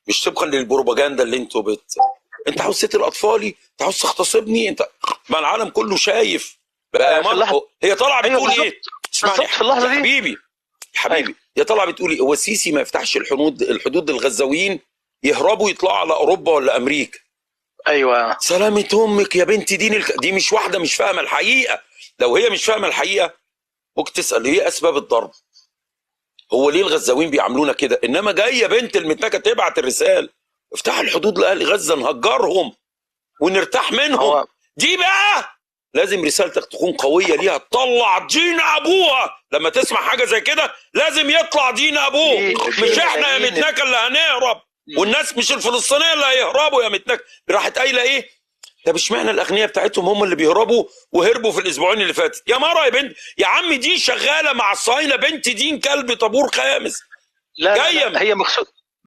مش طبقا للبروباجندا اللي انتوا انت عاوز تقتل اطفالي، انت عاوز تغتصبني، انت ما العالم كله شايف بقى. في اللحظة هي طالعه ايوه بتقول بالظبط. ايه؟ اسمعني بالظبط في اللحظة يا دي. حبيبي، يا حبيبي، هي طالعه بتقول ايه؟ هو السيسي ما يفتحش الحدود للغزاويين يهربوا يطلعوا على اوروبا ولا امريكا؟ ايوه. سلامة امك يا بنت دين دي مش واحدة مش فاهمه الحقيقة. لو هي مش فاهمه الحقيقة ممكن تسال ايه اسباب الضرب؟ هو ليه الغزاويين بيعاملونا كده؟ انما جاية بنت المتنكه تبعت الرسالة افتحوا الحدود لاهل غزة نهجرهم ونرتاح منهم. هو دي بقى لازم رسالتك تكون قوية ليها، تطلع دين ابوها. لما تسمع حاجة زي كده لازم يطلع دين ابوه، في مش احنا يا ملايين متنكه اللي هنهرب، والناس مش الفلسطينية اللي هيهربوا يا متنكه. راحت قايله ايه؟ طب اشمعنى الاغنياء بتاعتهم هم اللي بيهربوا وهربوا في الاسبوعين اللي فاتت؟ يا مرة يا بنت يا عم، دي شغالة مع الصهاينة، بنت دين كلب طابور خامس. لا لا جاية لا، هي مقصود.